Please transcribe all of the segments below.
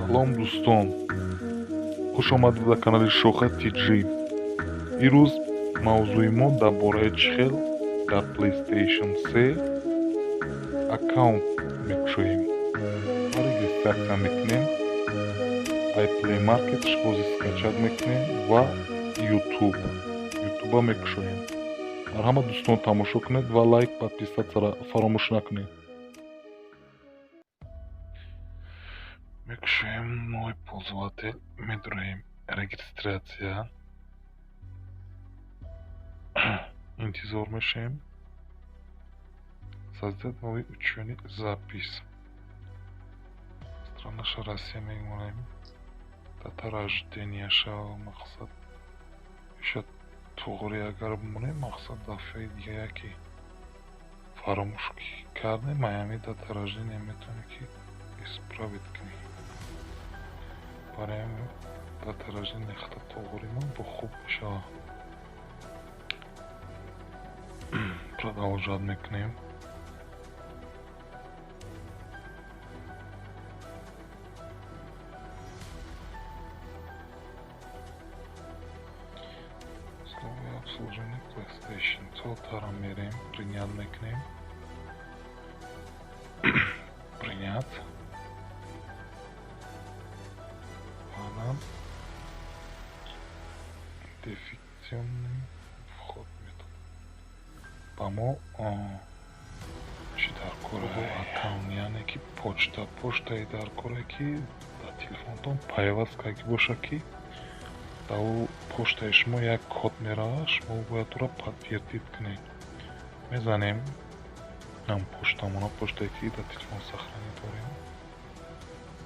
Салом, дӯстон, хуш омадед ба канали Шоха TJ. Ирӯз мавзӯи мо дар бораи чӣ хел дар PlayStation 3 аккаунт мекушоем ва регистрация мекунем. Ай Play Market бози скачать мекунем ва YouTube мекушоем. Марҳамат, дӯстон, тамошо кунед ва лайк, подписаться фаромӯш накунед. Мекушоем новый пользователь, медураем регистрация, интизор мешавем, создать новый учётный запись. Странаша Россия мемонем, дата рожденияша мақсад иша туғри агар бимонем, мақсад дафъаи дига яке фаромӯш кардем, аями дата рождения метавонем ки исправить кунем. Барои ҳамин дата рождения хата туғри мон бо хуб мешавад. Продолжать мекунем. Условия обслуживания PlayStation. Тара мерем, принять мекунем. Принять. Баъдан идентификационный вход метод. Ба мо чӣ дар кор? Аккаунт, яъне ки почта, почтаи дар коре ки дар телефонтон пайваст карда бошад, ки дар ӯ почтаи шумо як код меравад, шумо бояд ӯро подтвердить кунед. Мезанем ам почтамона, почтае ки дар телефон сохранить дорем,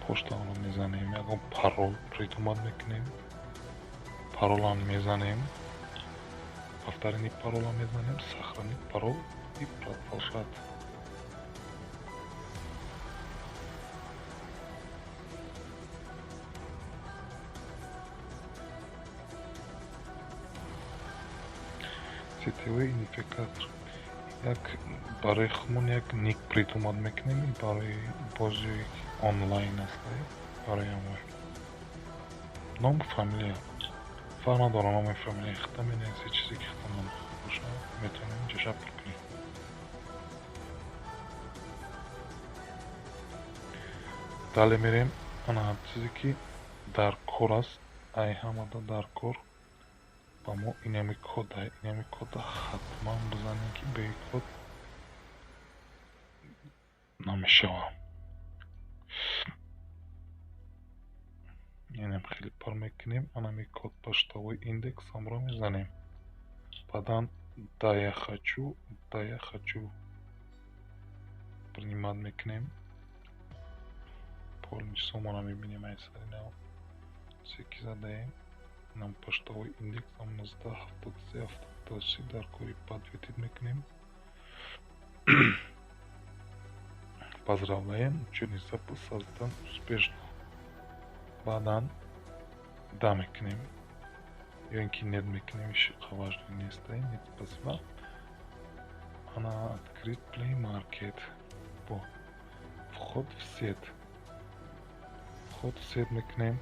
почтаонро мезанем, ягон парол придумать мекунем, паролам мезанем, повторение парола мезанем, сохранить пароль и продолжать. Сетевой идентификатор. Як барои худмон як ник придумать мекунем, барои бозии онлайн аст, барои ҳамон. Ном, фамилия. Фарқ надорад, номи фамилияи худта менависед, чизе ки худта ном бошад, метавонем инҷоша пур кунем. Далее мерем, ана чизе ки дар кор аст, ай ҳамада дар кор ба мо инами кода, инами кода ҳатман бизанем, ки бе код намешавад. Инам хеле пар мекунем, анами код почтовый индекс ҳамро мезанем. Баъдан да я хочу, да я хочу принимать мекунем. Полный суммаро мебинем ай сари нав. Чизе ки задаем, нам почтовый индекс ам 1973 73 дар кори подтвердить мекунем. Поздравляем, учётный запись создан успешно. Баъдан да мекунем ё ин ки нет мекунем, иш важно нест, нет, спасибо. Ана открыть Play Market. Бо вход в сеть. Вход в сеть мекунем.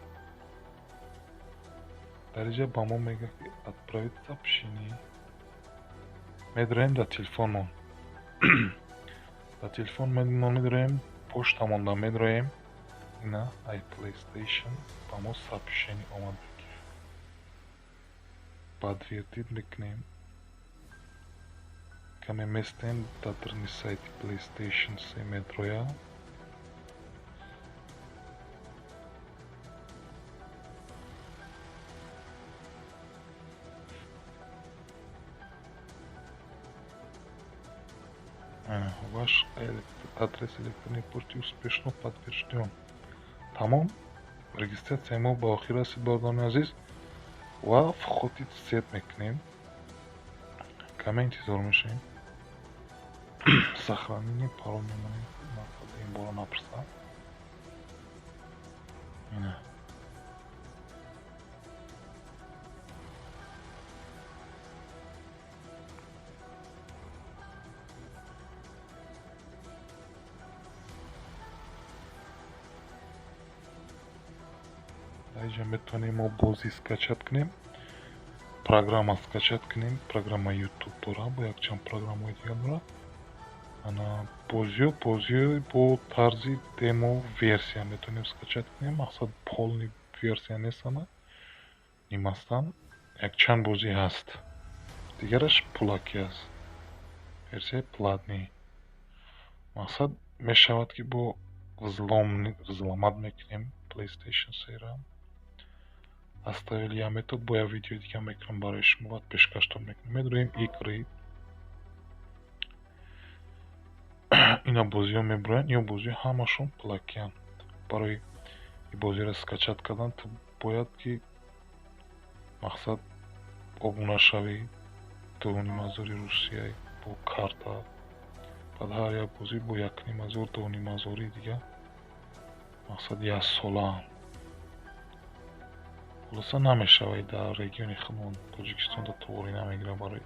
Дар инҷа ба мо мегӯяд ки отправить сообщение. Медроем дар телефонмон. Дар телефон медроем, почтамонда медроем. Ина ай PlayStation ба мо сообщение омад. Подтвердить мекунем. Каме местем дар даруни сайти PlayStation 3 медроя. Ваш адрес электронной почты успешно подтвержден. Тамом, регистрацияи мо ба охир расид, бародарони азиз, ва входи в сеть мекунем. Каме интизор мешавем. Сохранение парол мемонем, мақсад ин бора напурсам. Ина. Дар инҷа метавонем мо бозӣ скачать кунем, программа скачать кунем. Программа YouTube дора, бо якчанд программаҳои дигар дорад. Ана бозиҳо, бозиҳои бо тарзи демо версия метавонем скачать кунем. Мақсад, полный версия нестана, нимастан, якчанд бозӣ ҳаст. Дигараш пулакӣ аст, версияи платный. Мақсад, мешавад, ки бо взлом, взломать мекунем PlayStation 3-ра. Оставили я метод, бо як видеои дига мекунам барои шумо, баъд пешкаштон мекунем. Медурем игры, ина бозиҳо мебуроянд. Ин бозиҳо ҳамашон пулакиянд. Барои ин бозиро скачать кардан ту бояд ки, мақсад, обуна шавӣ 2,5 ҳазори Русия бо карта. Баъд ҳар як бозӣ бо 1,5 ҳазор, 2,5 ҳазори дига, мақсад, яксолаанд. Хулоса, намешавад, дар региони худмон Тоҷикистонда туғрӣ намегирад. Барои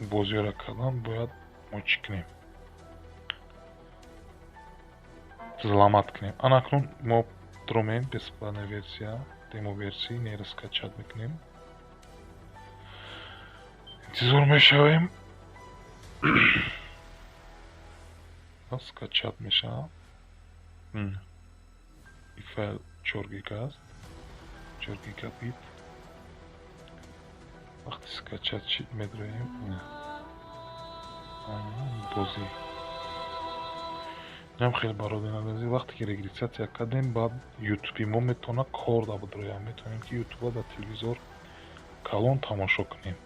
ин бозиҳоро кардан бояд мо чӣ кунем? Взломать кунем. Ана акнун мо дромем бесплатная версия, демо версия нера скачать мекунем, интизор мешавем, скачать мешавад. Ин файл 4 гига аст, 4 гигабит. Вақти скачать шид, медроем бозӣ. Инам хеле, бародарони азиз, вақте ки регистрация кардем, баъд ютуби мо метавонад кор дабудрояд. Метавонем, ки ютуба дар телевизор калон тамошо кунем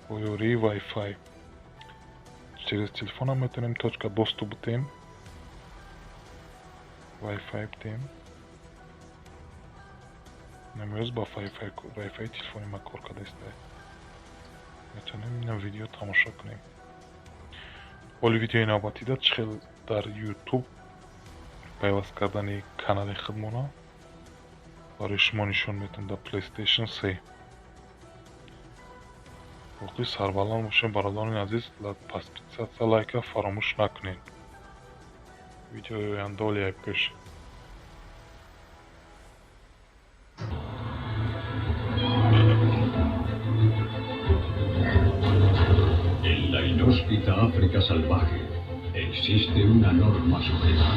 бо ёрии Wi-Fi. Через телефонам метавонем точка доступ бутем, Wi-Fi бутем. Намёз ба Wi-Fi телефони ма кор кардаиста. Метавонем ина видео тамошо кунем. Оли видеои навбатида чӣ хел дар YouTube пайваст кардани канали худмона барои шумо нишон медиҳам дар PlayStation 3. Боқӣ сарбаланд бошед, бародарони азиз. Подписаться, лайка фаромӯш накунед. Видеои оянда олияй пеш. En la inhóspita África salvaje existe una norma suprema.